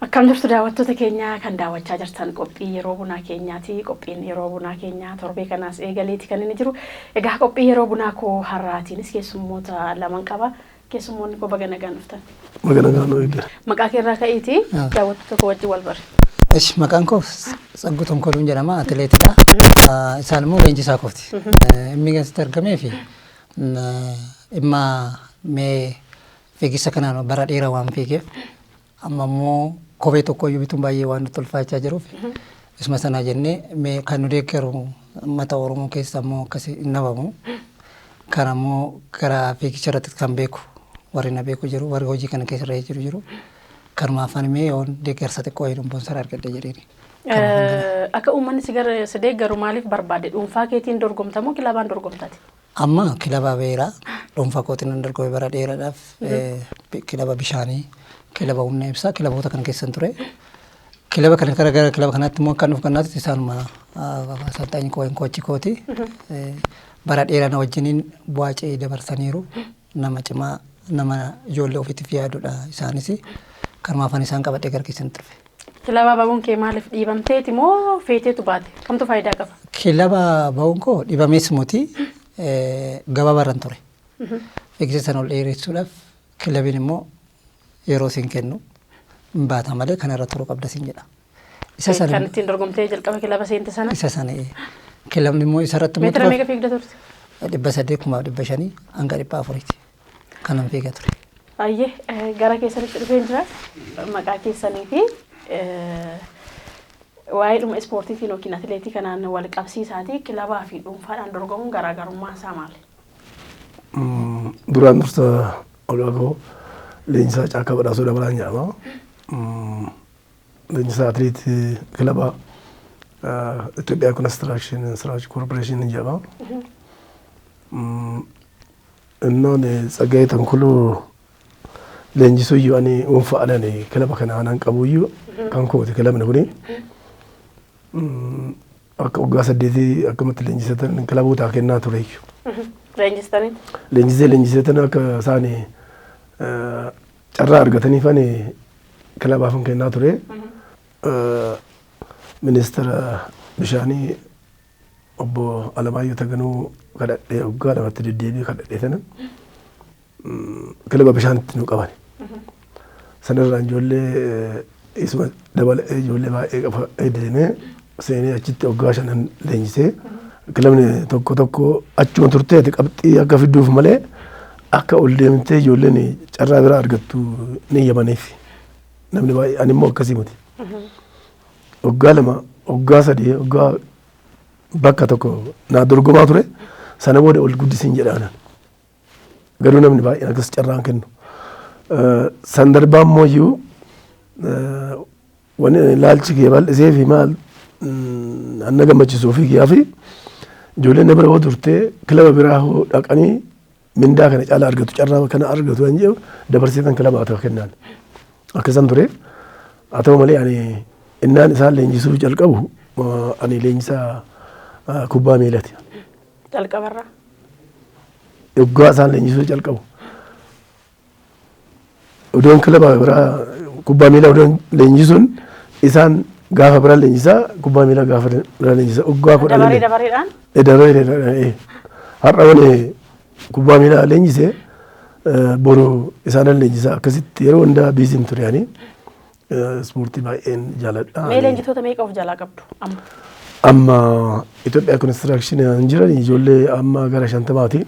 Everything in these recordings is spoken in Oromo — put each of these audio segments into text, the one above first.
Akkam jirtu daawwattoota keenya? Kan daawwachaa jirtan qophii yeroo bunaa keenyaati. Qophiin yeroo bunaa keenyaa torbee kanaas eegaleeti kan inni jiru. Egaa qophii yeroo bunaa koo har'aatiinis keessummoota laman qaba. Keessummoonni koo, baga nagaan dhuftan. Baga nagaan nu eegde. Maqaa keerraa ka'iiti daawwattoota koo wajjin wal bari. Ish, maqaan koo Tsagguu Tonkoluun jedhama, atileetidha. Isaan immoo leenjisaa kooti. Inni asitti argamee fi dhimma mee fiigicha kanaan bara dheeraa waan fiigeef, amma immoo kophee tokko iyyuu bituun baay'ee waan nutti ulfaachaa jiruuf, isuma sana jennee mee kan nu deeggaru uummata Oromoo keessa immoo akkasii hin dhabamu. Kana immoo gara fiigicha irratti kan beeku, warri na beeku jiru, warri hojii kana keessa irra jiru jiru. Kanuma afaan mee yoon deeggarsa xiqqoo jedhu sponsor argadhe jedheeni. Akka uummanni si gara si deeggaru maaliif barbaade? Dhuunfaa keetiin dorgomta moo kilabaan dorgomtate? Amma kilaba beeraa, dhuunfaa kootiin nan dorgome bara dheeraadhaaf. Kilaba bishaanii, kilaba humna ibsaa, kilaboota kana keessan ture. Kilaba kana gara kilaba kanaatti immoo akka dhufu kanaatti isaanuma asalxaanyi koo, coach kooti. Bara dheeraa na wajjiniin bu'aa ce'ii dabarsaniiru. Nama cimaa, nama ijoollee ofiitiif yaadudha isaanis. Kanuma afaan isaan qabadhee gara keessanitti dhufe. Kilaba bahuun kee maaliif? Dhiibamteeti moo feeteetu baate? Kamtu faayidaa qaba? Kilaba bahuun koo dhibamees moti, gabaabaarran ture. Fiigicha sana ol dheeressuudhaaf kilabiin immoo yeroo siin kennu hin baata malee kanarra turuu qabda siin jedha. Isa sana Kan ittiin dorgomtee jalqaba kilaba seente sana. Isa sana kilabni immoo isarratti immoo Meetira meeqa fiigda turte? 800, 1500 hanga 400ti kanan fiiga ture. Ayyee, gara keessanitti dhufeen jira. Maqaa keessanii fi waa'ee dhuma ispoortiitiin yookiin atileetii kanaan wal qabsiisaati, kilabaa fi dhuunfaadhaan dorgomuun garaagarummaan isaa maali? Duraan dursa maqaa koo Leenjisaa Caakkaa Badhaasoo Dabalaan jedhama. Leenjisaa atileetii kilaba Itoophiyaa Construction Siraaj Corporation jedhama. Innoon Tsaggaayee Tankuluu leenjisuu iyyuu ani dhuunfaadhaan kilaba kana aanaan qabu iyyuu kan kooti kilabni kuni. Akka waggaa 8 akkamatti leenjisatan kilabootaa kennaa ture iyyuu. Leenjistaniit? Leenjisee leenjiseetan akka isaan carraa argataniif ani kilabaaf hin kennaa ture. Ministeera bishaanii obbo Alamaayyoo Taganuu kadhadhee, waggaa lamatti deddeebi'ee kadhadhee sana kilaba bishaanitti nu qaban. Sanarraan ijoollee isuma dabalatee ijoollee baay'ee qaba deemee seenee achitti waggaa shanan leenjisee, kilabni tokko tokko achuma turteeti qabxii akka fidduuf malee akka ol deemtee ijoolleen carraa biraa argattu ni eeyyamaniif. Namni baay'ee, ani immoo akkasii miti. Waggaa 2, waggaa 3, waggaa bakka tokko naa dorgomaa ture, sana booda ol guddisiin jedhaan. Garuu namni baay'een akkas carraan kennu. San darbaa immoo iyyuu wanni ilaalchi kee bal'isee fi maal anna gammachiisuu fi kiyyaa fi ijoolleen na bira hoo turtee kilaba biraa hoo dhaqanii mindaa kana caalaa argatu, carraa kana argatu kan jedhu dabarsee kan kilaba haa kennaan. Akkasan ture. Haa ta'u malee ani innaan isaan leenjisuu jalqabu ani leenjisaa kubbaa miilaati. Jalqabarraa. Yoggaa isaan leenjisuu jalqabu. Odoon kilaba biraa kubbaa miilaa odoon leenjisuun, isaan gaafa biraa leenjisaa, kubbaa miilaa gaafa biraa leenjisaa waggaa 10. Dabaree dabareedhaan. Dabaree dabaree. Har'a wani kubbaa miilaa leenjisee, boru isaanan leenjisaa, akkasitti yeroo hundaa busyn ture. Ani ispoortii baay'een jaaladha. Mee leenjitoota meeqa of jalaa qabdu amma? Amma Itoophiyaa Construction jiran ijoollee amma gara 50ti.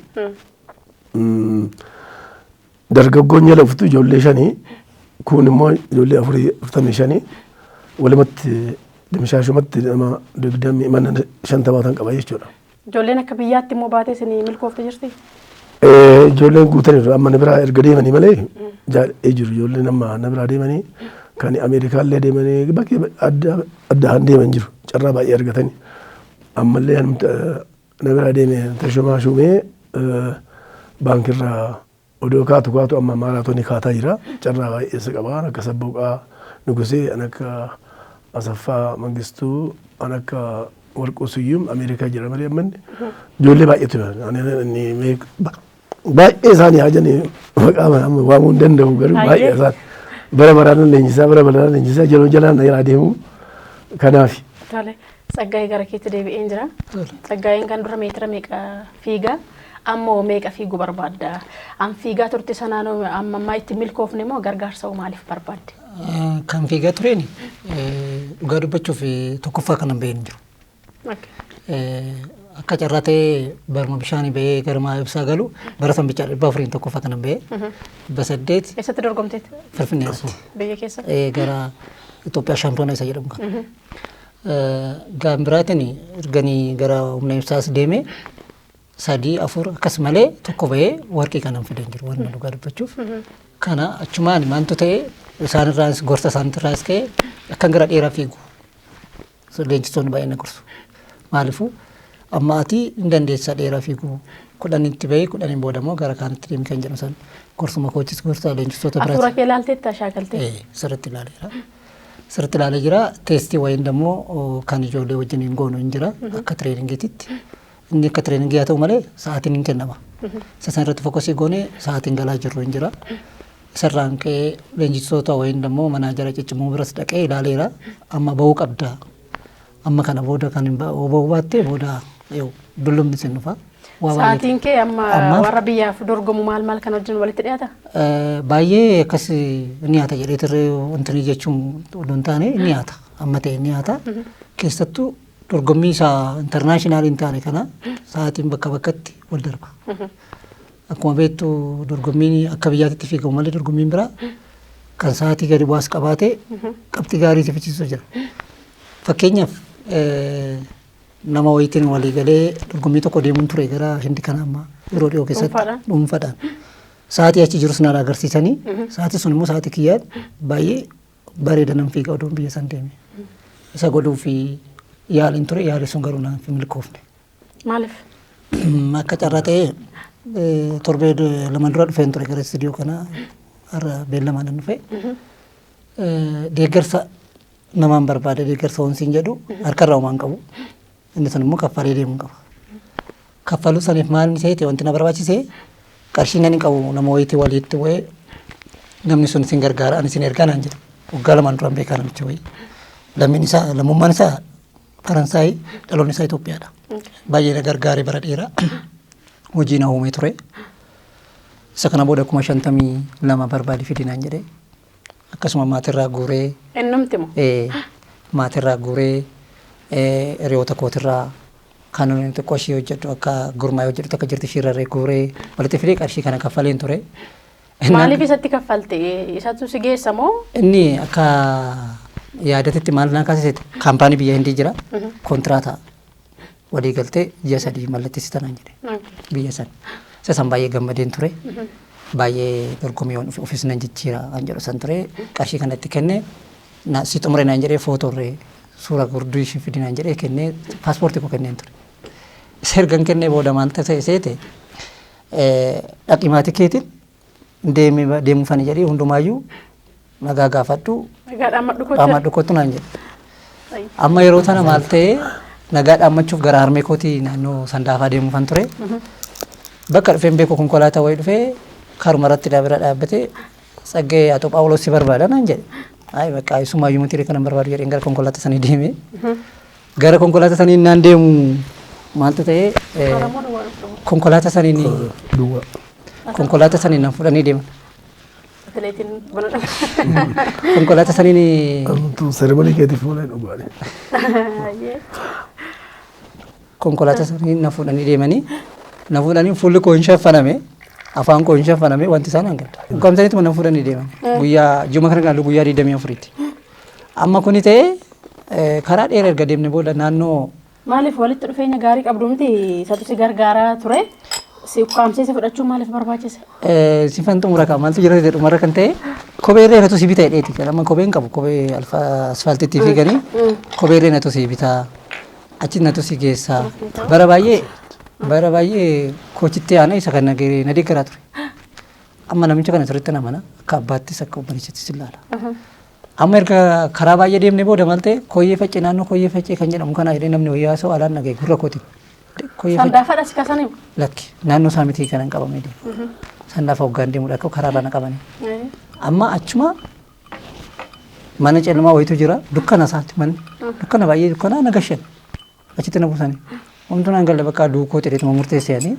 Dargaggoon jala uftu ijoollee shanii, kun immoo ijoollee afurii, 45, walumatti dimshaashumatti nama 20 mana 50 tan qaba jechuudha. Ijoolleen akka biyyaatti immoo baatee isin milkoofte jirti? Ijoolleen guutaniiru, amma na biraa erga deemanii malee jaadhee jiru. Ijoolleen amma na biraa deemanii kan Ameerikaallee deemanii bakkee adda addaan deeman jiru, carraa baay'ee argatanii. Ammallee na biraa deeme Tashomaa Shumee baankirraa odoo kaatu kaatu amma maaraatoonii kaataa jira. Carraa baay'ee isa qaba. Akka Sabbooqaa Nugusee, an akka Asaffaa Mangistuu, an akka Warquu Suyyum Ameerikaa jira malee ammanni ijoollee baay'eetu jira. Baay'ee isaanii haa janii maqaa waamuu hin danda'u, garuu baay'ee isaan. Bara baraan leenjisaa, bara baraan leenjisaa jaloo jalaan na deemu kanaafi. Tole, Tsaggaayee gara keetti deebi'een jira. Tsaggaayeen kan dura meetira meeqa fiigaa? Ammoo meeqa fiiguu barbaadda? An fiigaa turte sanaan amma ammaa itti milkoofne moo gargaarsa maaliif barbaadde? Kan fiigaa tureen dhugaa dubbachuuf tokkoffaa kanan baheen jiru. Akka carraa ta'ee barma bishaanii bahee gara maa ibsaa galu bara san bichaa 400 tokkoffaa kanan bahee 800. Eessatti dorgomteetti? Finfinneetti. Biyya keessa? Gara Itoophiyaa shaampiyoonaa isa jedhamu kana. Gaan biraatiin erganii gara humna ibsaas deemee 3 4 akkas malee tokko bahee warqii kanan fideen jiru wanna dhugaa dubbachuuf. Kana achumaan maaltu ta'e isaanirraas gorsa isaaniirraas ka'e akkan gara dheeraa fiigu leenjistoonni baay'ee na gorsu. Maaliifuu amma ati hin dandeessaa dheeraa fiiguu 10tti bahee 10 booda immoo gara kaanitti deemi kan jedhu san gorsuma koochis gorsa leenjistoota biraati. Hafuura kee ilaalteetta shaakaltee? Sirriitti ilaaleera. Sirriitti ilaalee jira. Teestii wayiin immoo kan ijoollee wajjin hin goonu hin jira akka tireeningiititti. Inni akka tireeningii haa ta'u malee sa'aatiin hin kennama. Isa san irratti fokkasii goonee sa'aatiin galaa jirru hin jira. Isarraan ka'ee leenjistoota wayiin immoo manaajara ciccimoo biras dhaqee ilaaleera. Amma bahuu qabda. Amma kana booda kan hin bahuu baatte booda dullumni sin dhufa. Sa'aatiin kee amma warra biyyaaf dorgomu maal maal kan wajjin walitti dhiyaata? Baay'ee akkas ni nyaata jedhee turre wanti jechuun odoo hin taane ni nyaata. Amma ta'e ni nyaata. Keessattuu dorgommii isaa intarnaashinaal hin taane kana sa'aatiin bakka bakkatti wal darba. Akkuma beektu dorgommiin akka biyyaatti fiigamu malee dorgommiin biraa kan sa'aatii gadi bu'aas qabaatee qabxii gaarii fichiisu jira. Fakkeenyaaf nama wayitiin walii galee dorgommii tokko deemuun ture gara Hindi kana amma yeroo dhiyoo keessatti dhuunfaadhaan. Sa'aatii achi jirus naan agarsiisanii sa'aatii sun immoo sa'aatii kiyyaan baay'ee bareeda nan fiiga odoon biyya san deeme. Isa godhuu fi yaaliin ture yaali sun garuu naan milkoofne. Maaliif? Akka carraa ta'ee torbee lama dura dhufeen ture gara istuudiyoo kana har'a beellamaan nan dhufe. Deeggarsa namaan barbaada deeggarsa hoonsiin jedhu harkarraa homaan qabu. Inni sun immoo kaffalee deemuu qaba. Kaffaluu saniif maal inni seete wanti na barbaachise qarshii nan hin qabu nama wayiitii walitti bu'ee namni sun isin gargaara ani isin ergaa naan jedhu. Waggaa lamaan duraan beekaa namicha wayii. Lammiin isaa lammummaan isaa Faransaay dhaloonni isaa Itoophiyaadha. Baay'ee na gargaare bara dheeraa hojii na uumee ture. Isa kana booda 52,000 barbaadi fidi naan jedhee akkasuma maatirraa guuree Innumti moo? Maatirraa guuree hiriyoota kootirraa kan xiqqoo ishee hojjedhu akka gurmaa'ee hojjedhu takka jirti ishiirra guuree walitti fidee qarshii kana kaffaleen ture. Maaliif isatti kaffalte? Isatu si geessa moo? Inni akka yaadatitti maal naa kaasise kaampaanii biyya Hindii jira kontiraata walii galtee ji'a 3 mallatteessita naan jedhe biyya san. Isa san baay'ee gammadeen ture. Baay'ee dorgommii ofis nan jijjiira kan jedhu san ture. Qarshii kanatti kenne si xumure naan jedhee footoorree suura gurduu ishee fidi naan jedhee kennee paaspoortii koo kenneen ture. Isa ergan kennee booda maal ta'e seete dhaqi maatii keetiin deemee deemuufani jedhee hundumaayyuu nagaa gaafadhu Nagaa dhaammadhu kottu. Dhaammadhu kottu naan jedhe. Amma yeroo tana maal ta'e nagaa dhaammachuuf gara harmee kootii naannoo Sandaafaa deemuufan ture. Bakka dhufeen beeku konkolaataa wayii dhufee karuma irratti bira dhaabbatee Tsaggayee Atoo Phaawulos si barbaada naan jedhe. Ayi bakka isumaayyuu miti kanan barbaadu jedheen gara konkolaataa sanii deeme. Gara konkolaataa sanii naan deemu maaltu ta'e konkolaataa saniin Duwwaa. Konkolaataa saniin nan fudhanii deeman. Atileetiin buna dhuga. Konkolaataa saniin Amtuu seremonii keetiif fuula dhugaani. Konkolaataa saniin na fuudhanii deemanii na fuudhanii fuulli koo hin shaffaname afaan koo hin shaffaname wanti isaan hangadda. Ukkaamsaniituma na fuudhanii deeman. Guyyaa juma kana kan guyyaa 24tti. Amma kuni ta'ee karaa dheeraa erga deemne booda naannoo Maaliif walitti dhufeenya gaarii qabdu miti isatu si gargaaraa ture si ukkaamsee si fudhachuun maaliif barbaachise? Sifan xumura qaba maaltu jira dhumarra kan ta'e kophee irree natu si bita jedheeti. Amma kopheen qabu kophee asfaaltiitti fiiganii kophee irree natu si bitaa achi natu si geessaa. Bara baay'ee koochitti aanee isa kan na deeggaraa ture. Amma namicha kana sirriitti namana akka abbaattis akka obboleessattis ilaala. Amma erga karaa baay'ee deemne booda maal ta'e koyyee faccee naannoo koyyee faccee kan jedhamu kana jedhee namni wayyaa haasa'u alaan dhagaye gurra kootiin. Koyyee faccee Sandaafaadha si kaasanii? Lakki naannoo isaa miti kanan qabamee deemu. Sandaafa hoggaan deemudha akka karaarra na qabanii. Amma achuma Mana caalmaa wayitu jira dukkana isaatti manni dukkana baay'ee dukkana na gashan achitti na buusanii. Homtuu naan galle bakka duukoo jedheetuma murteessanii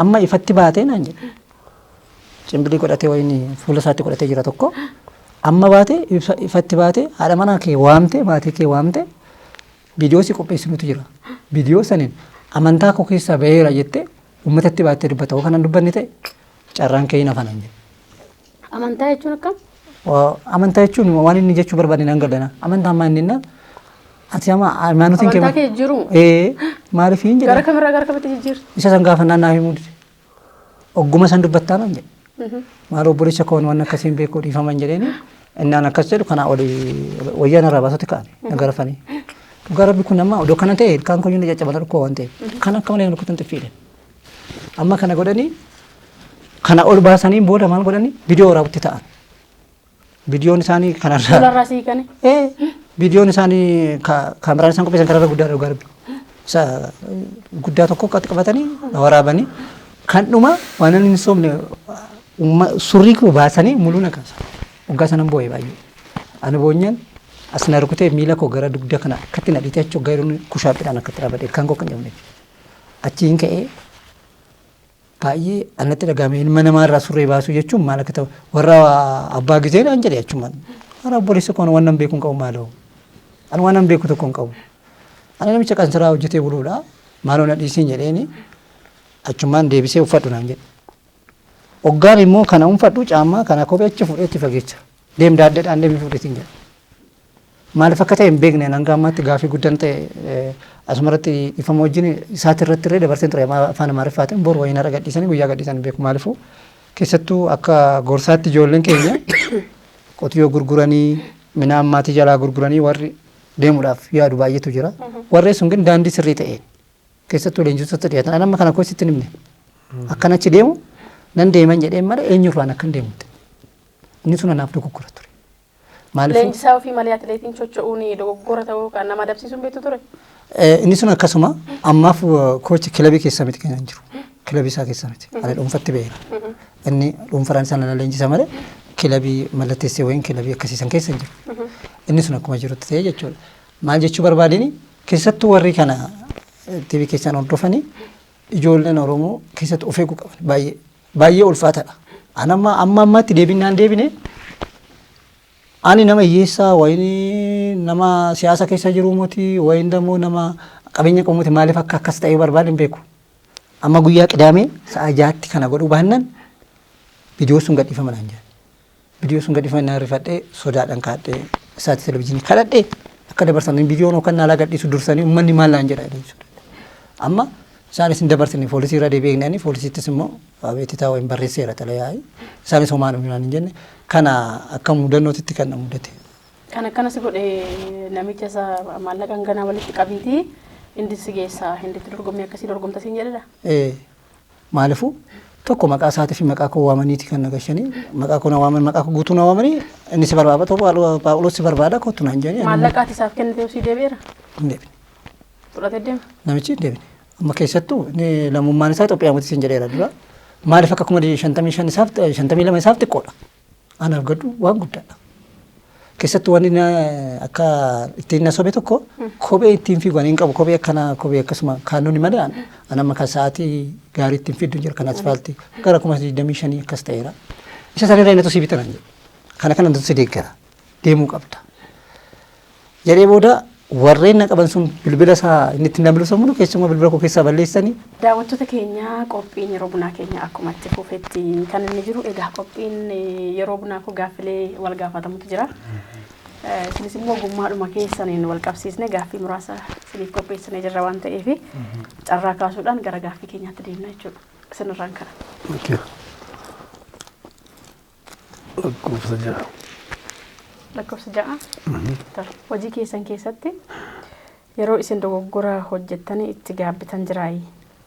amma ifatti baatee naan jedhe. Cimbilii godhatee wayini fuula isaatti godhatee jira tokko amma baatee ifatti baatee haadha manaa kee waamtee maatii kee waamtee viidiyoo si qopheessinutu jira. Viidiyoo saniin amantaa koo keessaa baheera jettee uummatatti baattee dubbata. Yoo kanan dubbanni ta'e carraan kee hin hafanan jedhe. Amantaa jechuun akkam? Amantaa jechuun waan inni jechuu barbaade nan gadana. Amantaa ammaa inni naan ati amma hayimaanotiin Amantaa kee jijjiiru? Ee maaliif hin Gara jedhe. kamirraa gara kamitti jijjiirtu? Isa san gaafannaan naa himuu dide. Ogguma san dubbattaa naan jedhe. Maal obboleessa koon waan akkasiin beekuu dhiifaman jedheeni innaan akkas jedhu kanaa oli wayyaa narraa baasutti ka'an na garafanii. Dhugaa rabbi kun amma odoo kana ta'e ilkaan koyyuu na caccabala dhukkoo waan ta'eef kan akka malee na rukutan xiffiidha. Amma kana godhanii kana ol baasanii booda maal godhanii viidiyoo waraabutti ta'an. Viidiyoon isaanii kanarraa. Fuularraa sii kane? Ee viidiyoon isaanii kaameraan isaan qopheessan kanarra guddaa dhugaa rabbi. Isa guddaa tokko akkatti qabatanii waraabanii kan dhuma waan inni hin soomne surrii koo baasanii muluu na kaasa. Waggaa sanan boo'e baay'ee. Ani boonyaan as na rukutee miila koo gara dugda kana akkatti na dhiitee achi waggaa yeroo kushaaphiidhaan akkatti dhaabadhe ilkaan koo kan jedhamne. Achiin ka'ee baay'ee anatti dhagahame ilma namaa irraa surree baasuu jechuun maal akka ta'u warra abbaa gizee naan jedhe achumaan. Warra obboleessa koo waan nan beeku hin qabu maaloo. Ani waan nan beeku tokko hin qabu. Ani namicha qansiraa hojjetee buluudha. Maaloo na dhiisiin jedheeni achumaan deebisee uffadhu naan jedhe. Hoggaan immoo kana uffadhu caammaa kana kophee achi fuudhee itti fageecha. Deem daaddeedhaan deemee fuudheetiin jedhe. Maaliif akka ta'e hin beekne hanga ammaatti gaafii guddaan ta'e asumarratti ifama wajjin isaati irratti illee dabarseen ture afaan Amaariffaatiin boru wayiin har'a gadhiisanii guyyaa gadhiisan beeku maaliifuu keessattuu akka gorsaatti ijoolleen keenya qotiyyoo gurguranii midhaan maatii jalaa gurguranii warri deemuudhaaf yaadu baay'eetu jira. Warreen sun ግን daandii sirrii ta'een keessattuu leenjistoota dhiyaatan ani amma kana koo sitti hin himne akkan achi deemu nan deeman jedheen malee eenyurraan akkan deemutti inni sun anaaf dogoggora ture. Maaliifuu Leenjisaa ofii malee atileetiin socho'uun dogoggora ta'uu kan nama adabsiisuun beektu ture? Inni sun akkasuma ammaaf koochi kilabii keessa miti kan jiru. Kilabii isaa keessa miti. Ani dhuunfatti beera. Inni dhuunfaraan isaa nana leenjisa malee kilabii mallatteessee wayiin kilabii akkasiisan keessa hin jiru. Inni sun akkuma jirutti ta'e jechuudha. Maal jechuu barbaadini keessattuu warri kana TV keessaan hordofanii ijoolleen Oromoo keessatti of eeguu qaban baay'ee baay'ee ulfaataadha. Ani amma amma ammaatti deebiin deebine ani nama hiyyeessaa wayin nama siyaasa keessa jiru moti wayin ደግሞ nama qabeenya qabu moti maaliif akka akkas ta'ee barbaade hin beeku. Amma guyyaa qidaamee sa'a 6tti kana godhuu baannaan viidiyoo sun gadhiifama naan jedhan. Viidiyoo sun gadhiifama naan rifadhee sodaadhaan kaadhee isaatti televizyiinii kadhadhee akka dabarsan viidiyoon yookaan naalaa gadhiisu dursanii uummanni maal naan jedha jedhanii sodaadhe. Amma isaanis hin dabarsine poolisii irra deebi'ee eegnanii poolisiittis immoo abeetitaa wayin barreesseera xalayaa isaanis homaa naan hin jenne kana akka mudannootitti kan na mudate. Kan akkana si godhe namicha isa maallaqa hanganaa walitti qabiitii hindi si geessaa hinditti dorgommii akkasii dorgomta siin jedhedha. Maaliifuu tokko maqaa isaatii fi maqaa koo waamaniiti kan na gashanii maqaa koo na waaman maqaa koo guutuu na waamanii inni si barbaada Phaawulos si barbaada kottu naan jedhanii. Maallaqa ati isaaf kennite sii deebi'eera? Hin deebine. Fudhatee deema? Namichi hin deebine. Amma keessattuu inni lammummaan isaa Itoophiyaa miti siin jedheera dura. Maaliif akka 55,000 isaaf 52 isaaf xiqqoodha. Anaaf gadhu waan guddaadha. Keessattuu wanni akka ittiin na sobe tokko kophee ittiin fiigu ani hin qabu kophee akkana kophee akkasuma kaanonni malee an amma kan sa'aatii gaarii ittiin fiddu jira kan asfaaltii gara 25,000 akkas ta'eera. Isa sanirra inni si bitan jedhe. Kana kana si deeggara deemuu qabda. Jedhee booda warreen na qaban sun bilbila isaa inni ittiin na bilbilu keessumaa bilbila koo keessaa balleessanii. Daawwattoota keenya qophiin yeroo bunaa keenya akkuma itti fufetti kan inni jiru egaa qophiin yeroo bunaa kun gaaffilee wal gaafatamutu jira. Isinis immoo ogummaadhuma keessaniin wal qabsiisne gaaffii muraasa isiniif qopheessinee jirra waan ta'eef carraa kaasuudhaan gara gaaffii keenyaatti deemna jechuudha. Isinirraan kana. Lakkoofsa 6. Lakkoofsa 6. Hojii keessan keessatti yeroo isin dogoggora hojjettanii itti gaabbitan jiraayi.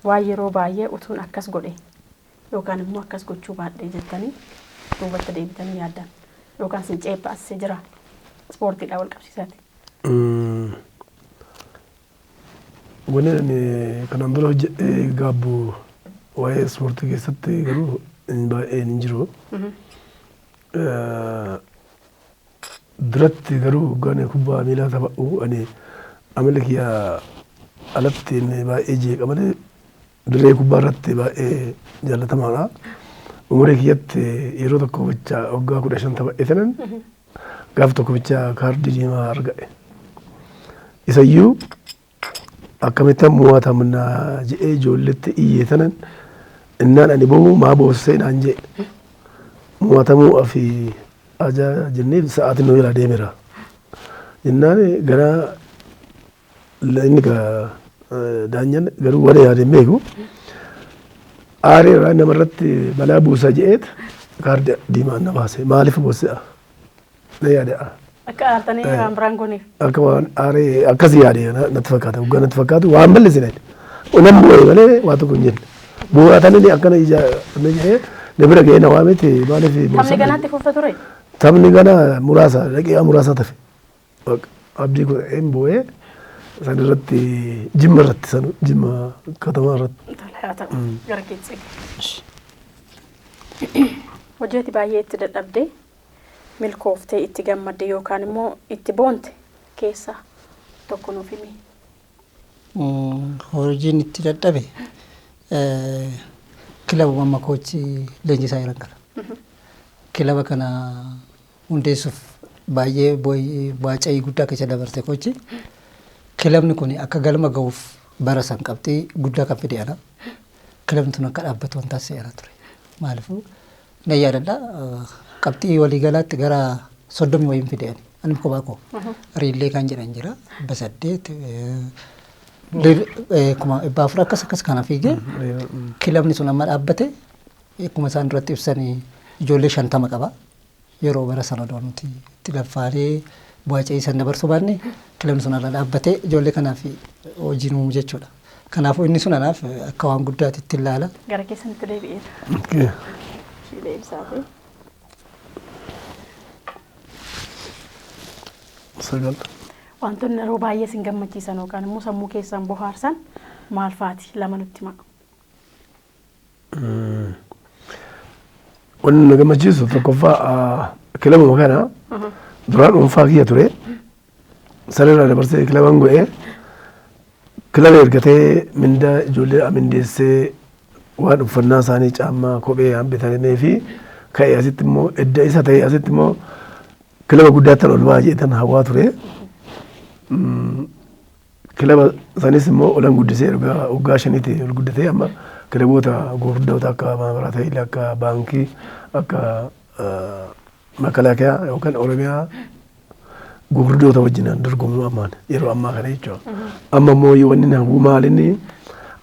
Waan yeroo baay'ee utuun akkas godhe yookaan immoo akkas gochuu baadhee jettanii duubatti deebitanii yaaddan yookaan isin ceephaasisee jira ispoortiidhaan wal qabsiisaati. Wanni ani kanaan dura hojjedhee gaabbu waa'ee ispoortii keessatti garuu baay'een hin jiru. Duratti garuu hoggaan kubbaa miilaa taphadhu ani amalli kiyya alatti inni baay'ee jeeqa malee dirree kubbaa irratti baay'ee jaallatamaadha. Umurii kiyyatti yeroo tokko bicha waggaa 15 taphadhe sanan gaaf tokko bicha kaardii diimaa argadhe. Isayyuu akkamittan mo'atamna jedhee ijoolletti iyyee sanan innaan ani boo'u maa boossee naan jedhe. Mo'atamuu fi ajaa jennee sa'aatiin nu jalaa deemeera. Jennaan gara inni daanyan garuu waan yaade hin beeku. Aaree irraa namarratti balaa buusa jedheet kaardii diimaa na baase. Maaliif boosse'a? Na yaada'a. Akka aartanii waan biraan gooneef. Akka waan aaree akkas yaade natti fakkaata. Waggaa natti fakkaatu waan balleessine. Nan bu'ee malee waa tokko hin jenne. Bu'aatanii akkana ija na jedhee na bira ga'ee na waameeti maaliif Taphni boossaa? ganaatti fufa ture. Taphni gana muraasa daqiiqaa muraasa tafe. Abdii godheen bu'ee san irratti Jimma irratti san Jimma katamaa irratti. Tole haa ta'u gara keessa. Hojii ati baay'ee itti dadhabdee milkooftee itti gammadde yookaan immoo itti boonte keessaa tokko nuuf himi. Hojiin itti dadhabe kilaba amma koochi leenjisaa jiran kana. Kilaba kana hundeessuuf baay'ee baaca'ii guddaa keessa dabarte koochi. Kilabni kun akka galma ga'uuf bara san qabxii guddaa kan fide ana. Kilabni sun akka dhaabbatu waan taasise ana ture. Maaliifuu nan yaadadha qabxii waliigalaatti gara 30 wayiin fide ani. Ani kophaa koo. Riillee kan jedhan jira 800 400,000 akkas akkas kana fiigee kilabni sun amma dhaabbate akkuma isaan duratti ibsanii ijoollee 50 qaba. Yeroo bara sana odoo nuti itti laffaanee bu'aa san dabarsuu baanne kilabni sun irra dhaabbatee ijoollee kanaaf hojii uumu jechuudha. Kanaafuu inni sun anaaf akka waan guddaatti itti ilaala. Gara keessanitti deebi'eera. Ishee deebisaati. 9. Wantoonni yeroo baay'ee isin gammachiisan yookaan immoo sammuu keessan bohaarsan maal faati? Lama nutti himaa. Wanni na gammachiisu tokkoffaa kilabuma kana duraan dhuunfaa kiyya ture. Sanirraa dabarsee kilaban godhee kilaba ergatee mindaa ijoollee mindeessee waan uffannaa isaanii caammaa kophee bitamee fi ka'e asitti immoo edda isa ta'e asitti immoo kilaba guddaattan ol ba'a jedhetan hawwaa ture. Kilaba sanis immoo olan guddisee waggaa 5ti ol guddatee amma kilaboota gurguddoota akka Maabiraata Hayilii, akka baankii, akka Makalaakiyaa yookaan Oromiyaa gurguddoota wajjin dorgomuu ammaan yeroo ammaa kana jechuudha. Amma immoo wanni na hawwu maalinni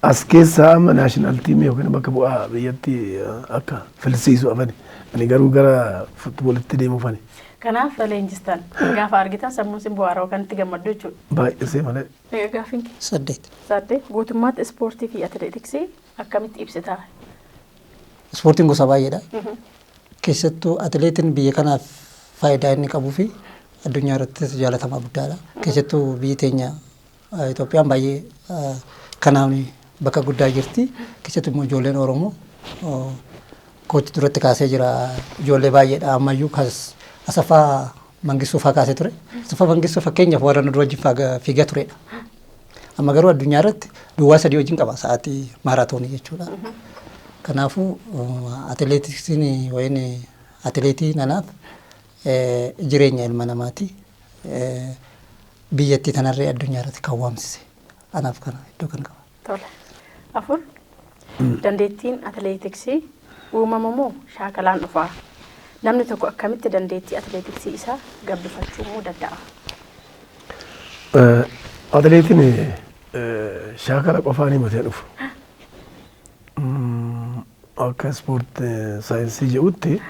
as keessaa amma national teamii yookaan bakka bu'aa biyyatti akka filsiisu afani. Ani garuu gara futboolitti deemuufani. Kanaaf leenjistan gaafa argitan sammuun isin bohaara yookaan itti gammaddu jechuudha. Baay'isee malee. Gaaffiin kee? 8. 8 guutummaatti ispoortii fi atileetiksii akkamitti ibsitaa? Ispoortiin gosa baay'eedha. Keessattuu atileetiin biyya kanaaf faayidaa inni qabuu fi addunyaa irrattis jaalatamaa guddaadha. Keessattuu biyyi teenya Itoophiyaan baay'ee kanaan bakka guddaa jirti. Keessattuu immoo ijoolleen Oromoo koochi duratti kaasee jira ijoollee baay'eedha ammayyuu Asaffaa Mangistuu fa'aa kaasee ture. Asaffaa Mangistuu fakkeenyaaf warra nu dura wajjin fiigaa turedha. Amma garuu addunyaa irratti duwwaa 3 wajjin qaba sa'aatii maaraatoonii jechuudha. Kanaafuu atileetiksiin wayin atileetiin anaaf jireenya ilma namaati. Biyyattii tanarree addunyaa irratti kan waamsise anaaf kana iddoo kan qaba. Tole. 4 dandeettiin atileetiksii uumama moo shaakalaan dhufaa? Namni tokko akkamitti dandeettii atileetiksii isaa gabbifachuu immoo danda'a? Atileetiin shaakala qofaan himatee dhufu. Akka ispoort saayinsii jedhutti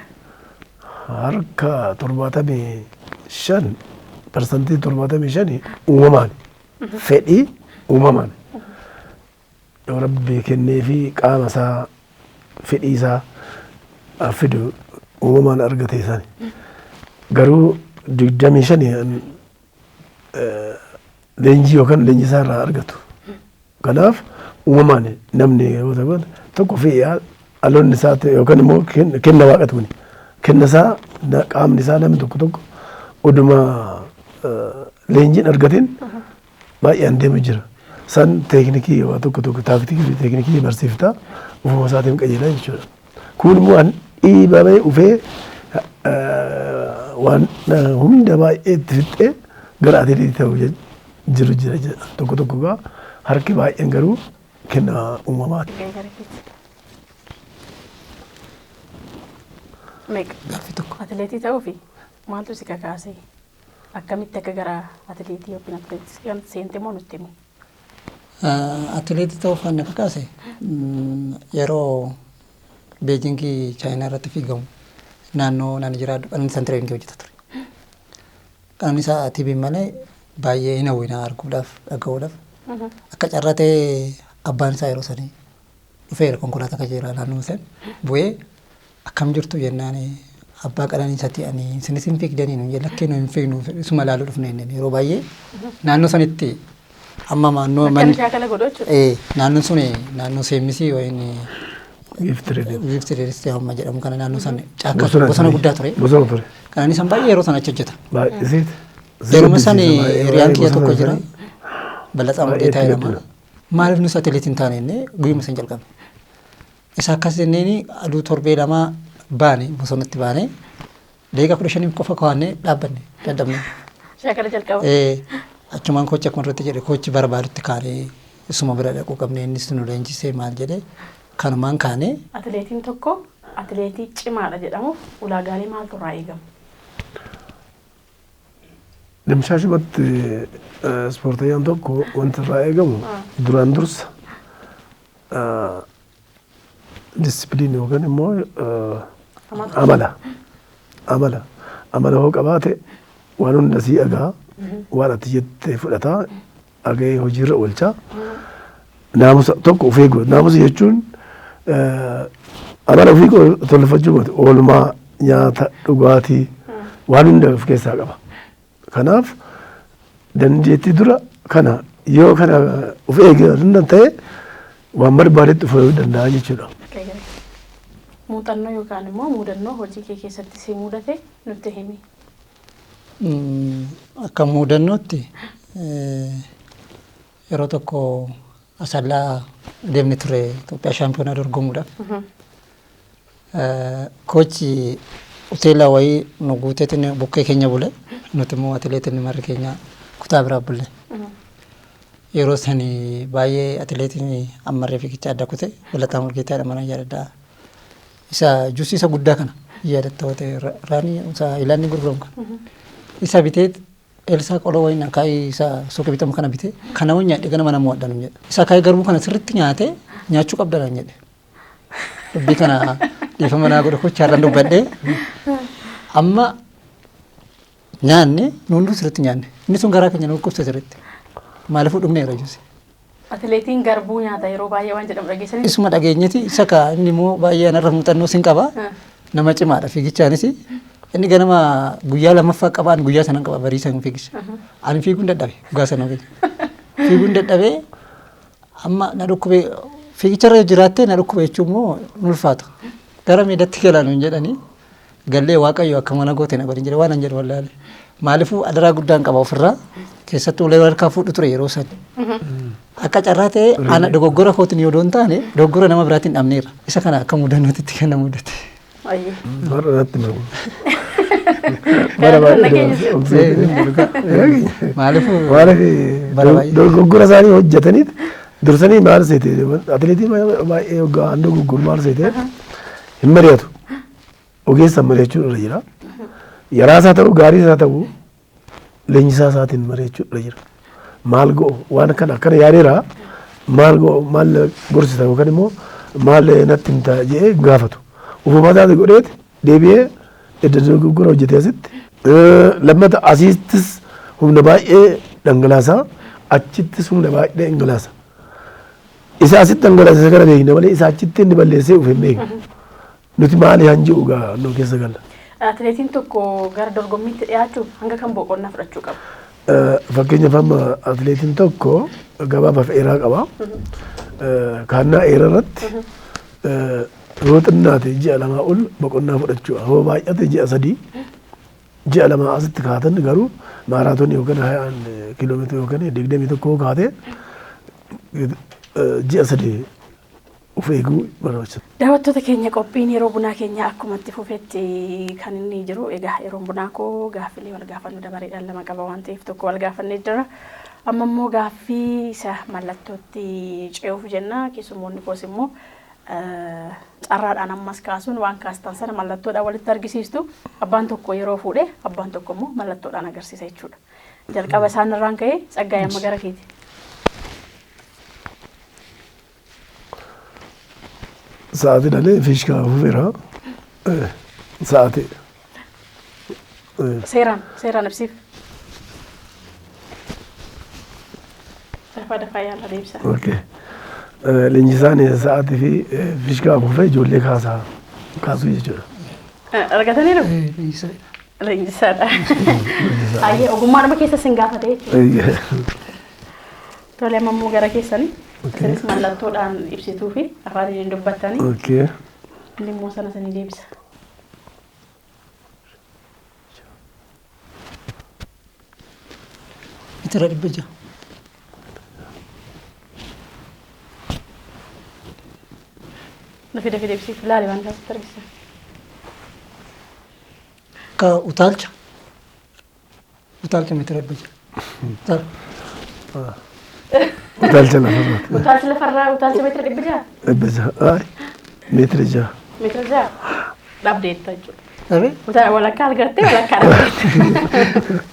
harka 75 75% uumamaan fedhii uumamaan yoo rabbi kennee fi qaama isaa fedhii isaa fidu uumamaan argate isaan. Garuu 25 leenjii yookaan leenjii isaa irraa argatu. Kanaaf uumamaan namni yeroo ta'u tokko fi dhaloonni isaa yookaan immoo kenna waaqatu kuni. Kenna isaa qaamni isaa namni tokko tokko Oduma leenjiin argatin baay'ee deemu jira. San teeknikii waa tokko tokko taaktikii fi teeknikii barsiifta, ufuma isaatiin qajeelaa jechuudha. Kun immoo waan dhiibamee ufee waan hunda baay'ee itti fixxee gara atileetii ta'u jiru jira jedha. Tokko tokko gaa harki baay'een garuu kennaa uumamaati. Meeqa? Gaaffii tokko. Atileetii ta'uufi maaltu si kakaase? Akkamitti akka gara atileetii yookiin atileetii kan seente moo nutti himu? Atileetii ta'uuf kan na kakaase yeroo Beejingii Chaayinaa irratti fiigamu naannoo naan jiraadhu Qananiisaan training hojjeta ture. Qananiisaa TV malee baay'ee hin hawwina arguudhaaf, dhaga'uudhaaf. Akka carraa ta'ee abbaan isaa yeroo sanii dhufeera, konkolaataa qajeelaa naannoo san bu'ee, "Akkam jirtu?" jennaan, "Abbaa Qananiisaati ani, isinis hin fiigdanii?" nuun jedhe. "Lakkee, nu hin fiignu, isuma ilaaluu dhufne" jenneen. Yeroo baay'ee naannoo sanitti amma naannoo Akka manni shaakala godhu jechuudha. Naannoon sun naannoo seemmisii wayin Gift Real. Gift Real amma jedhamu kana, naannoo san caakkaa bosona guddaa ture. Bosona ture. Qananiisaan baay'ee yeroo sana achi hojjeta. Baay'isiiti. Yeruma san hiriyaan kiyya tokko jira. Ballaxaa Murgeetaa jedhama. "Maaliif nus atileetii hin taane?" jennee guyyuma san jalqabne. Isa akkas jenneeni aduu torbee 2 baane, bosonatti baane, daqiiqaa 15 qofa kawaannee dhaabbanne, dadhabne. Shaakala jalqaba. Achumaan coach akkuma irratti jedhe coach barbaadutti kaanee isuma bira dhaquu qabne, innis nu leenjisee maal jedhe, kanumaan kaanee. Atileetiin tokko atileetii cimaadha jedhamuuf ulaagaalee maaltu irraa eegama? Dimshaashumatti ispoortiyyaan tokko wanti irraa eegamu duraan dursa discipline yookaan immoo amala hoo qabaate waan hunda sii dhagaa, waan ati jettee fudhataa, dhaga'ee hojiirra oolchaa, naamusa tokko of eeguu. Naamusa jechuun amala ofii tolfachuu miti, oolmaa, nyaata, dhugaatii, waan hunda of keessaa qaba. Kanaaf dandeettii dura kana yoo kana of eeguu danda'an ta'e waan barbaadetti of eeguu danda'a jechuudha. Muuxannoo yookaan immoo mudannoo hojii kee keessatti si mudate nutti himi. Akka mudannootti yeroo tokko Asallaa deemne ture Itoophiyaa shaampiyoonaa dorgomuudhaaf. Coach hoteela wayii nu guuteetiin bukkee keenya bule, nuti immoo atileetiin marri keenya kutaa biraa bulle. Yeroo sani baay'ee atileetiin ammarree fiigicha adda kute Balataa Mulgeetaa jedhama, nan yaadadha. Isa juusii isa guddaa kana yaadatta yoo ta'e, raanii isa ilaanni gurguramu kana. Isa bitee Elsaa qoloo wayiin akaayii isa suuqii bitamu kana bitee, "Kana waan nyaadhe ganama nama wadha," nuun jedhe. Isa akaayii garbuu kana sirriitti nyaatee, "Nyaachuu qabda," naan jedhe. Dubbii kana dhiifama naa godhe coach, dubbadhee. Amma nyaanne, nu hunduu sirriitti nyaanne. Inni sun garaa keenya nu dhukkubse sirriitti. Maaliifuu dhugneera juusii. Atileetiin garbuu nyaata yeroo baay'ee waan jedhamu dhageessanii. Isuma dhageenyeti isa ka inni immoo baay'ee anarra muuxannoo sin qaba. Nama cimaadha fiigichaanis. Inni ganama guyyaa lammaffaa qaba, ani guyyaa sanan qaba barii san fiigicha. Ani fiiguun dadhabe dhugaa sana keessa. Fiiguun dadhabee amma na dhukkube, fiigicharra jiraattee na dhukkube jechuun immoo nu ulfaata. Gara meedatti galaa nuun jedhanii, gallee "Waaqayyo akka mana goote na godhin" jedhe, waan an jedhu wallaale. Maaliifuu adaraa guddaan qaba ofirraa, keessattuu ulee harkaa fuudhu ture yeroo san. Akka carraa ta'e ana dogoggora kootiin yoo doon taane dogoggora nama biraatiin dhabneerra. Isa kana akka mudannootti kan na mudate. Ayyee. Har'a natti himamu. Bara baay'ee. Maaliifuu Maaliif bara baay'ee. Dogoggora isaanii hojjetaniit dursanii maal seete, atileetii baay'ee hoggaa dogoggoru maal seete, hin mari'atu. Ogeessa mari'achuun irra jira. Yaraa isaa ta'u, gaarii isaa ta'u, leenjisaa isaatiin mari'achuun irra jira. Maal go'u, waan kana akkana yaadeera, maal go'u, maal gorsita yookaan immoo maal natti himta jedhee gaafatu. Ufuma isaati godheet deebi'ee edda dogoggora hojjetee asitti. Lammata asiittis humna baay'ee dhangalaasaa, achittis humna baay'ee dhangalaasa. Isa asitti dhangalaase kana beekna malee isa achitti inni balleessee of hin beeknu. Nuti maali hanji'u gaa nu keessa galla. Atileetiin tokko gara dorgommiitti dhiyaachuuf hanga kam boqonnaa fudhachuu qaba? Fakkeenyaaf amma atileetiin tokko gabaabaaf dheeraa qaba. Kaannaa dheeraa irratti yoo xinnaate ji'a 2 ol boqonnaa fudhachuu, yoo baay'ate ji'a 3. Ji'a 2 asitti kaatan garuu maaraatoonii yookaan kiiloomeetira yookaan 21 kaatee ji'a 3 of eeguu barbaachisa. Daawwattoota keenya, qophiin yeroo bunaa keenya akkuma itti fufetti kan inni jiru. Egaa yeroon bunaa koo gaaffilee wal gaafannu dabareedhaan lama qaba waan ta'eef tokko wal gaafannee jira. Amma immoo gaaffii isa mallattootti ce'uuf jenna. Keessummoonni koos immoo carraadhaan ammas kaasuun waan kaastan sana mallattoodhaan walitti argisiistu. Abbaan tokko yeroo fuudhe abbaan tokko immoo mallattoodhaan agarsiisa jechuudha. Jalqaba isaan irraan ka'ee, Tsaggaayee, amma gara keeti. Sa'aatii dhalee fiishkaa afuufeera. Sa'aatii. Seeraan ibsiif. Dafaa dafaa yaala deebisa. Okay. Leenjisaan sa'aatii fi fiishkaa afuufee ijoollee kaasaa kaasuu jechuudha. Argataniiru? Leenjisaadha. Baay'ee ogummaadhuma keessa sin gaafate jechuudha. Tole, amma immoo gara keessanii. Isinis mallattoodhaan ibsituu fi afaan isheen dubbattanii. Inni immoo sana sanii deebisa. Meetira 600. Dafii dafii deebisiif, ilaali waan isaatti argisiisa. Akka utaalcha. Utaalcha meetira 600. Utaalcha lafarraa. Utaalcha lafarraa, utaalcha meetira 600? 600. Ay, meetira 6. Meetira 6 dhabdeetta jechuudha. Dhabee? Walakkaa argattee walakkaa dhabdeetta.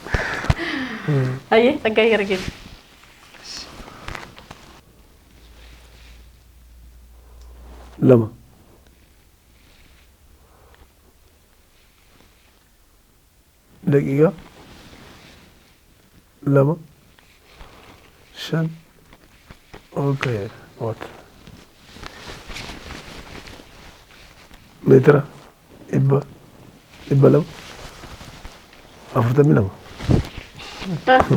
Ayyee, Tsaggaayee, gara keessa. 2. Daqiiqaa 2 5. Okay. What? Meetira 242. Argataniiru? 42.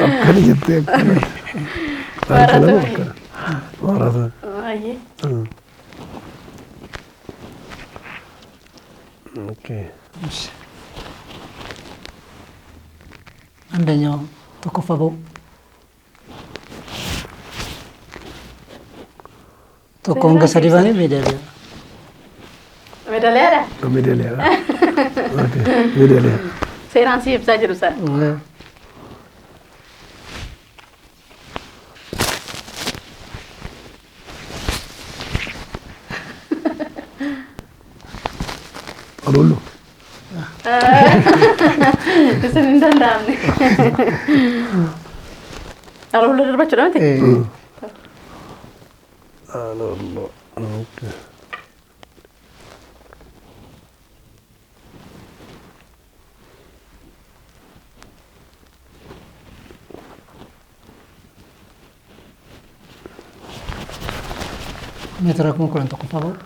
Akkana jettee akkana. Harka lama akkana. Maaraatoon. Ayyee. Okay. አንደኛው tokkoffaa ba'u. Tokko hanga sadi baanee meedaaliyaa. Meedaaliyaadha? Meedaaliyaa. Okay. Meedaaliyaa. Seeraan si ibsaa jiru sana. Alollu. Isin hin danda'amne. Alollu darbachuudha miti? Alollu. Okay. Meetira 10,000 tokkoffaa ba'u.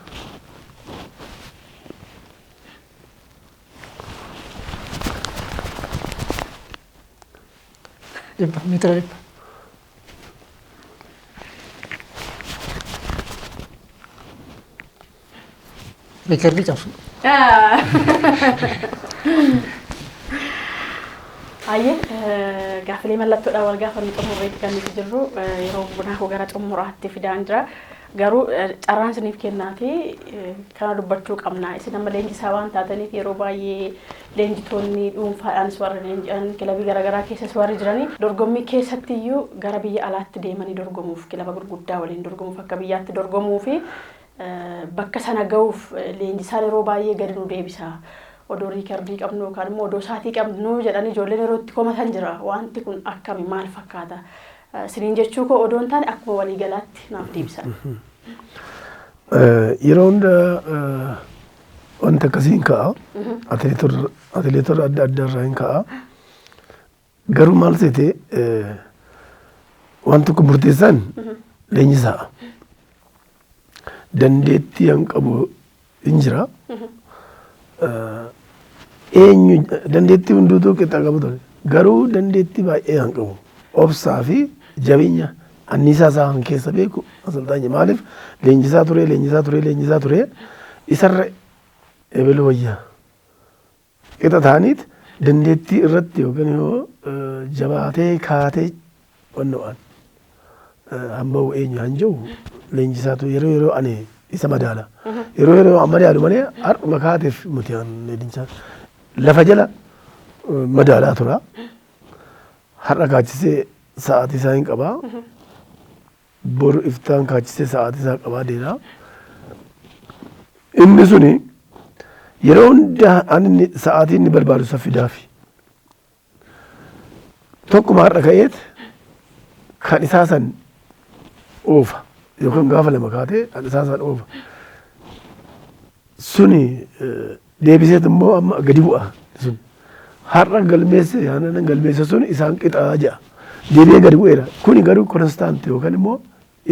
100, meetira 100. Riikardii cabsu. Ayyee, gaaffilee mallattoodhaan wal gaafannu xumurreetti kan nuti jirru, yeroo bunaa koo gara xumuraatti fidaan jira. Garuu carraan isiniif kennaati kana dubbachuu qabna. Isin amma leenjisaa waan taataniif yeroo baay'ee leenjitoonni dhuunfaadhaanis warri leenji'an, kilabii garaagaraa keessas warri jiranii, dorgommii keessatti iyyuu gara biyya alaatti deemanii dorgomuuf, kilaba gurguddaa waliin dorgomuuf, akka biyyaatti dorgomuu fi bakka sana ga'uuf leenjisaan yeroo baay'ee gadi nu deebisa. Odoo riikardii qabnu yookaan immoo odoo saatii qabnu jedhanii ijoolleen yeroo itti komatan jira. Wanti kun akkami, maal fakkaata? Isiniin jechuu koo odoo hin taane akkuma waliigalaatti naaf deebisan. Yeroo hunda wanta akkasii hin ka'a. Atileetota adda addaa irraa hin ka'a. Garuu maal seete, waan tokko murteessaan leenjisaa. Dandeettii han qabu hin jira. Eenyu dandeettii hunduutuu qixa qabu ture. Garuu dandeettii baay'ee han qabu. Obsaa fi jabeenya anniisaa isaa han keessa beeku asalxaanya. Maaliif, leenjisaa ture, leenjisaa ture, leenjisaa ture, isarra Ebelu wayyaa. Qixa ta'aniit dandeettii irratti yookaan yoo jabaatee kaatee wanno'an hamma eenyu han jiru leenjisaatu yeroo yeroo ani isa madaala. Yeroo yeroo an madaalu malee har'uma kaateef miti an leenjisaa lafa jala madaalaa tura. Har'a kaachisee sa'aatii isaa hin qabaa. Boru iftaan kaachisee sa'aatii isaa qabaa deemaa. Inni suni yeroo hunda ani sa'aatii inni barbaadu isa fidaafi. Tokkuma har'a ka'eet kan isaa san oofa yookaan gaafa lama kaatee kan isaa san oofa. Suni deebiseet immoo amma gadi bu'a sun. Har'a galmeesse yaanan galmeesse sun isaan qixaa jedha. Deebi'ee gadi bu'eera. Kuni garuu constant yookaan immoo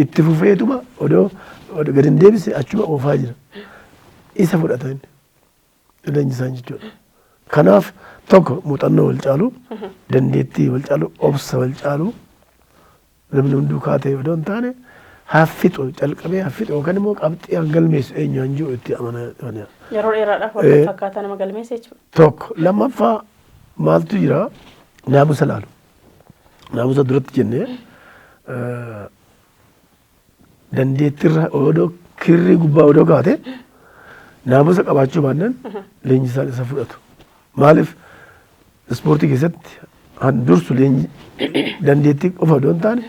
itti fufeetuma odoo gadi hin deebise achuma oofaa jira. Isa fudhata inni. Leenjisaan jechuudha. Kanaaf tokko muuxannoo wal caalu, dandeettii wal caalu, obsa wal caalu, namni hunduu kaatee odoo hin taane haffixu calqabee haffixu yookaan immoo qabxii han galmeessu eenyu han jiru itti amana. Yeroo dheeraadhaaf wal fakkaataa nama galmeesse jechuudha. Tokko lammaffaa maaltu jira naamusa laalu. Naamusa duratti jennee dandeettiirra odoo kirrii gubbaa odoo kaate naamusa qabaachuu baannaan leenjisaan isa fudhatu. Maaliif ispoortii keessatti han dursu dandeettii qofa odoo hin taane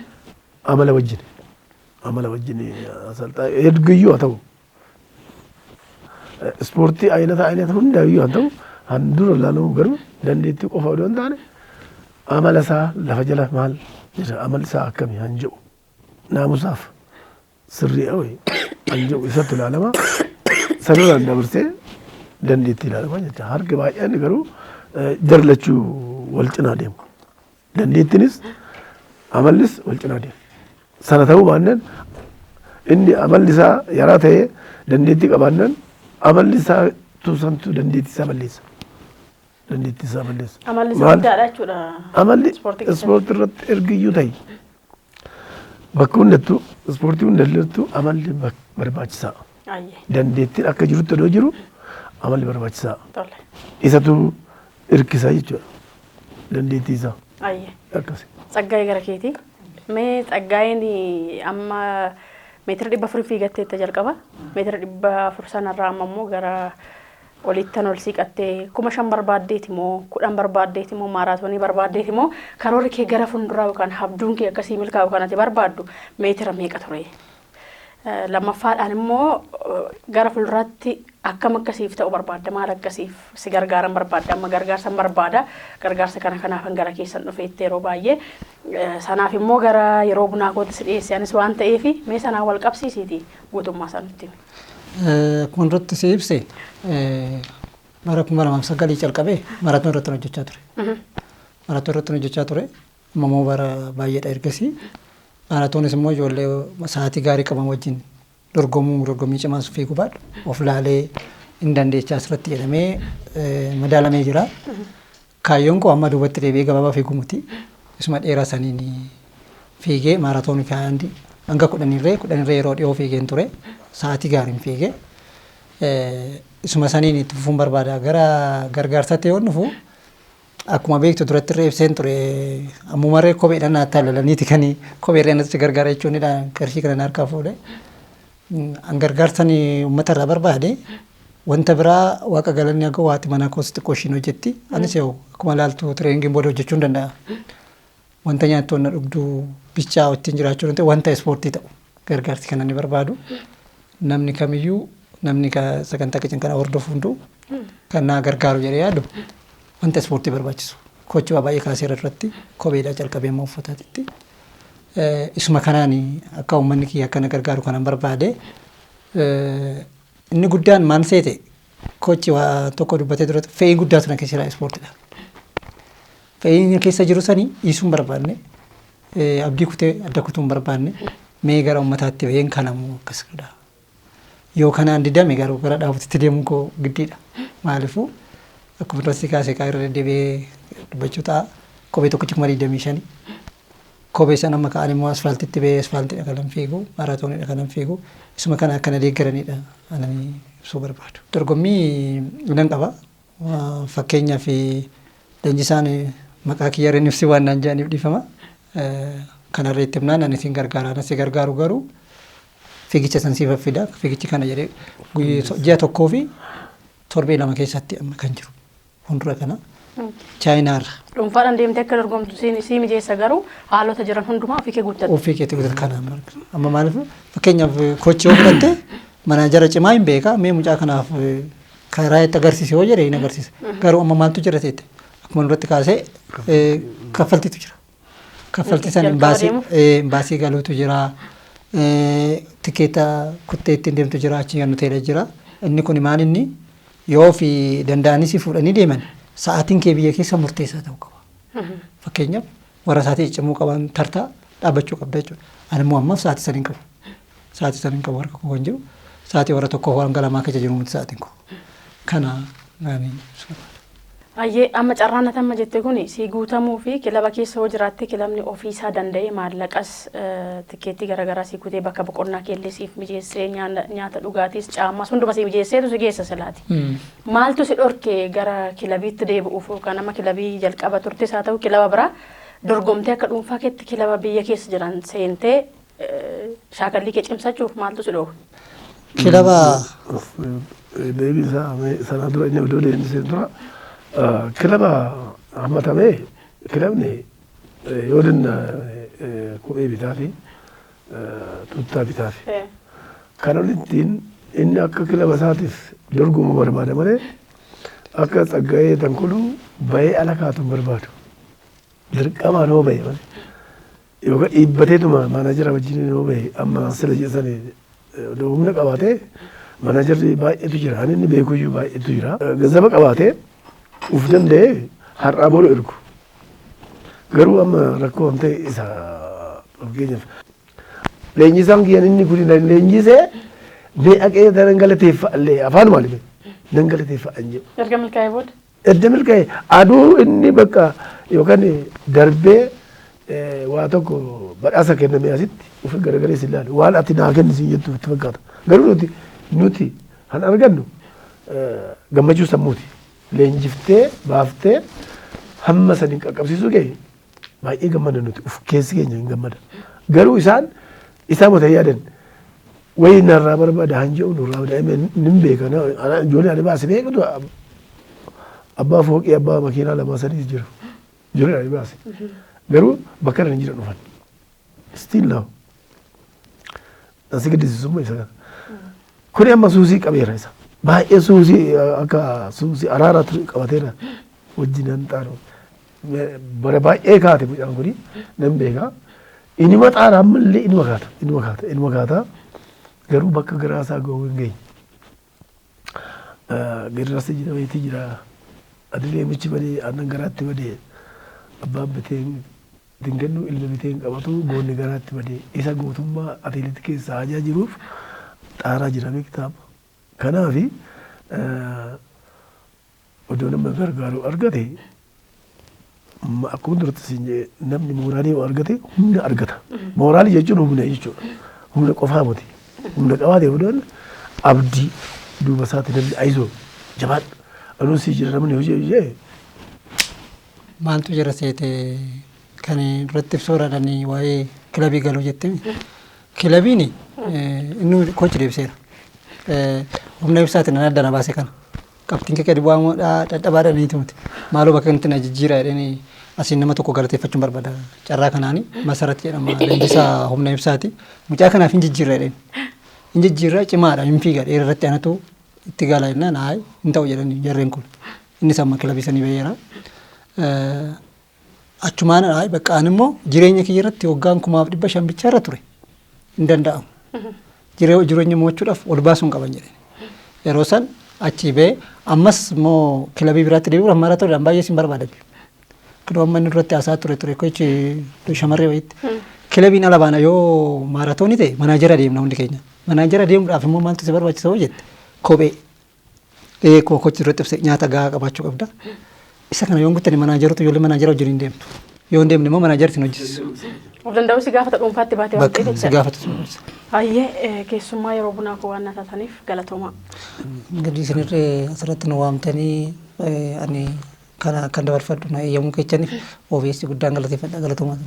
amala wajjin. Amala wajjin asalxaa ergiyyuu haa ta'u. Ispoortii aynata aynata hundaayyuu haa ta'u han dura ilaalamu garuu dandeettii qofa odoo hin taane amala isaa lafa jala maal jira amalli isaa akkami han jedhu naamusaaf sirrii wayi han jedhu isatti ilaalama. Sanarraan dabarsee dandeettii ilaalama jecha harki baay'een garuu jara lachuu wal cinaa deemu. Dandeettiinis amallis wal cinaa deemu. Sana ta'uu baannaan inni amalli isaa yaraa ta'ee dandeettii qabaannaan amalli isaa tuusantu dandeettii isaa balleessa. Dandeettii isaa balleessa. Amalli isaa guddaadha jechuudha. Amalli ispoortii irratti ergiyyuu ta'e bakka hundattuu ispoortii hundattuu amalli barbaachisaa. Dandeettiin akka jirutti odoo jiru amalli barbaachisaa. Isatu hirkisa jechuudha. Dandeettii isaa. Akkasi. Tsaggaayee gara keetii. Mee Tsaggaayeen amma meetira 400 fiigatteetta jalqaba. Meetira 400 sanarraa amma immoo gara olittan ol siqattee 5,000 barbaaddeeti moo 10 barbaaddeeti moo maaraatoonii barbaaddeeti moo karoorri kee gara fuulduraa yookaan habduun kee akkasii milkaa'u kan ati barbaaddu meetira meeqa ture? Lammaffaadhaan immoo gara fuulduraatti akkam akkasiif ta'u barbaadda maal akkasiif si gargaaran barbaadda amma gargaarsan barbaada gargaarsa kana kanaafan gara keessan dhufeetti yeroo baay'ee sanaaf immoo gara yeroo bunaa kootti si dhiyeesse anis waan ta'eef mee sanaan wal qabsiisiiti guutummaa isaa nutti himi. Akkuma duratti si ibse bara 2009 calqabee maraatoon irratti hojjechaa ture. Maraatoon irratti hojjechaa ture. Amma immoo bara baay'eedha ergasii. Maraatoonis immoo ijoollee sa'aatii gaarii qaban wajjin dorgomuu dorgommii cimaas fiiguu baadhu of laalee hin dandeechaa asirratti jedhamee madaalamee jira. Kaayyoon koo amma duubatti deebi'ee gabaabaa fiiguu miti. Isuma dheeraa saniin fiigee maaraatoonii fi hanga kudhanirree yeroo dhiyoo fiigeen ture. Sa'aatii gaariin fiigee. Isuma saniin itti fufuun barbaada. Gara gargaarsaatti yoo dhufu akkuma beektu duratti irra ibseen ture ammumarree kopheedhaan naa taalalaniiti kan kopheerree natti gargaara jechuun qarshii kana harkaa fuudhe. An gargaarsan uummata irraa barbaade wanta biraa waaqa galanni akka waati mana koos xiqqoo ishiin hojjetti. Anis yoo akkuma laaltu tireeningiin booda hojjechuu hin danda'a. Wanta nyaattu na dhugduu bichaa ittiin jiraachuu danda'u wanta ispoortii ta'u gargaarsi kana ni barbaadu. Namni kamiyyuu namni sagantaa qicin kana hordofu hunduu kan naa gargaaru jedhee yaadu wanta ispoortii barbaachisu. Kochi waa baay'ee kaaseera irratti kopheedhaa calqabee amma uffataatitti. Isuma kanaan akka uummanni kiyya akkana gargaaru kanan barbaade. Inni guddaan maal seete kochi waa tokko dubbatee duratti fe'ii guddaatu na keessa jira ispoortiidha. Fe'iin keessa jiru sanii dhiisuu hin barbaanne abdii kutee adda kutuu hin barbaanne mee gara uummataatti baheen kanamu akkas godha. Yoo kanaan didame garuu gara dhaabutitti deemuun koo giddiidha. Maaliifuu akkuma duratti kaasee kaa irra deddeebi'ee dubbachuu ta'a. Kophee tokkichi 25,000. Kophee sana amma ka'an immoo asfaaltitti bahee asfaaltiidha kanan fiigu maaraatooniidha kanan fiigu isuma kana akkana deeggaranidha anani Ibsuu barbaadu. Dorgommii nan qaba. Fakkeenyaaf, leenjisaan maqaa kiyya ibsi waan naan jedhaniif dhiifama. Kanarra itti himnaan ani isin gargaara, si gargaaru, garuu fiigicha san siif fida, fiigichi kana jedhee ji'a 1 fi torbee 2 keessatti amma kan jiru fuuldura kana Chaayinaarra. Dhuunfaadhaan deemtee akka dorgomtu si mijeessa, garuu haalota jiran hundumaa ofii kee guuttatu. Ofii keetti guuttatu kana amma maaliif, fakkeenyaaf, coach yoo fudhatte manager cimaa hin beeka, mee mucaa kanaaf karaa itti agarsiise yoo jedhe hin agarsiisa. Garuu amma maaltu jira seete, akkuma duratti kaasee kaffaltiitu jira. Kaffaltii san imbaasii galuutu jira. Tikeeta kuttee ittiin deemtu jira, achi kan hoteela jira. Inni kun maal, inni yoo ofii danda'anis fuudhanii deeman, sa'aatiin kee biyya keessa murteessaa ta'uu qaba. Fakkeenyaaf, warra sa'aatii ciccimuu qaban tartaa dhaabbachuu qabda jechuudha. Ani immoo ammaaf sa'aatii san hin qabu. Sa'aatii san hin qabu, harka koo kan jiru. Sa'aatii warra 1 hanga 2 keessa jiru miti sa'aatiin koo. Kana naani. Baay'ee amma carraan ati amma jette kun si guutamuu fi kilaba keessa yoo jiraatte, kilabni ofiisaa danda'ee maallaqas tikeettii garaagaraa si kutee, bakka boqonnaa keellee siif mijeessee, nyaata, dhugaatiis, caammaas hunduma si mijeesseetu si geessa silaati. Maaltu si dhorke gara kilabiitti deebi'uuf, yookaan amma kilabii jalqaba turtes haa ta'u kilaba biraa dorgomtee akka dhuunfaa keetti kilaba biyya keessa jiran seentee shaakallii kee cimsachuuf maaltu si dhorke? Kilaba. Deebii isaa sana dura, inni oduu deebisee dura, kilaba hammatamee kilabni yoo dinna kophee bitaa fi tuttaa bitaa fi kan olittiin inni akka kilaba isaatiif dorgomu barbaada malee akka Tsaggaayee Tankuluu bahee ala kaatu hin barbaadu. Dirqamaan yoo bahe malee, yookaan dhiibbateetuma manager wajjin yoo bahe, amma sila jedhanii humna qabaatee managerri baay'eetu jira. Ani inni beekuyyuu baay'eetu jira. Gazaba qabaatee uf danda'ee har'aa boru ergu. Garuu amma rakkoo waan ta'e isa, fakkeenyaaf, leenjisaan kiyyan inni kun leenjisee mee dhaqee nan galateeffadha, afaan maali nan galateeffadha hin jedhu. Erga milkaa'ee booda. Edda milkaa'e aduu inni bakka yookaan darbee waa tokko badhaasa kenname asitti ofi garagalee si ilaalu, waan ati naa kenni siin jettu itti fakkaata. Garuu nuti kan argannu gammachuu sammuuti. Leenjiftee baaftee hamma saniin qaqqabsiisuu kee baay'ee gammada, nuti uf keessi keenya hin gammada. Garuu isaan mata yaadan wayi narraa barbaada han jedhu nurraa daa'ima nin beeka, ijoollee ani baase beektu, abbaa fooqii, abbaa makiinaa lama sadii jiru, ijoollee ani baase, garuu bakka irra hin jiran dhufan still now asi gaddisiisummaa isa kana. Kuni amma suusii qabeera, isa baay'ee suusii akka suusii araaraatu qabateera, wajjin nan xaaru bara baay'ee kaate, mucaan kuni nan beeka. Inuma xaara, ammallee inuma kaata, inuma kaata, inuma kaata, garuu bakka garaasaa gahuu hin geenye. Girrasi jira, wayitii jira. Adilee michi badee aannan garaatti badee, abbaan bitee hin kennu, ilmi bitee hin qabatu, goonni garaatti badee, isa gootummaa atileetii keessa hajaa jiruuf xaaraa jira beektaama. Kanaafi odoo nama gargaaru argate, akkuma duratti siin jedhe, namni mooraalii yoo argate humna argata. Mooraalii jechuun humna jechuudha. Humna qofaa miti. Humna qabaate fuudhan abdii duuba isaatti namni ayizoo jabaadhu anuu sii jira namni hojii hojii. Maaltu jira seete, kan duratti ibsuudhaadhaan waa'ee kilabii galuu jettee, kilabiin inni coach deebiseera. Humna ibsaatiin nan adda na baase kana. Qabxiin kee gadi bu'aa dadhabaadhaan ni miti. Maaloo bakka kanatti na jijjiiraa jedhanii asiin nama tokko galateeffachuun barbaada. Carraa kanaani Masarat jedhama, leenjisaa humna ibsaati. Mucaa kanaaf hin jijjiirra jedheen. Hin jijjiirra, cimaadha, hin fiiga, dheera irratti anatu itti gala jennaan, hayi hin ta'u jedhanii jarreen kun. Innis amma kilabii sanii baheera. Achumaan hayi bakka ani immoo jireenya kiyya irratti waggaan 1500 bichaa irra ture. Hin danda'amu. Jireenya mo'achuudhaaf ol baasuun qaban jedhani. Yeroo san achii ba'ee ammas immoo kilabii biraatti deebi'uudhaaf maaraatooniidhaan baay'ee sin barbaadan. Kiloo amma inni duratti haasaa ture coach shamarree wayiitti. Kilabiin ala baana, yoo maaraatoonii ta'e manager deemna hundi keenya. Manager deemuudhaaf immoo maaltu si barbaachisa hoo jette, kophee. Coach duratti ibse, nyaata gahaa qabaachuu qabda. Isa kana yoo guuttani manageroota ijoollee manager wajjin hin deemtu. Yoo hin deemne immoo manaajarri sin hojjechiisu. Of danda'uu si gaafata dhuunfaatti baatee waan Bakka ta'eef si jechaadha. gaafatu. Hayyee, keessummaa yeroo bunaa koo waan na taataniif galatoomaa. Gadi isinirree asirratti nu waamtanii ani kana kan dabarfadhu na eeyyamuu keessaniif OBS guddaan galateeffadha, galatoomaa.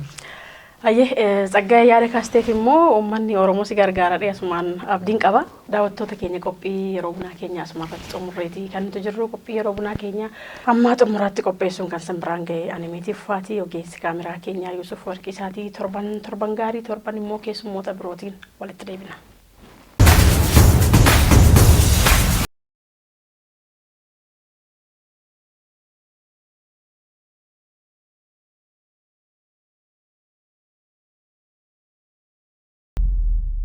Hayyee Tsaggaayee, yaada kaasteef immoo uummanni Oromoo si gargaara asumaan abdiin qaba. Daawwattoota keenya, qophii yeroo bunaa keenya asuma irratti xumurreetii kan nuti jirru. Qophii yeroo bunaa keenya ammaa xumuraatti qopheessuun kan simbiraan ga'e animeetiif faatii, ogeessi kaameraa keenyaa Yuusuf Warqiisaatii. Torban torban gaarii, torban immoo keessummoota birootiin walitti deebina.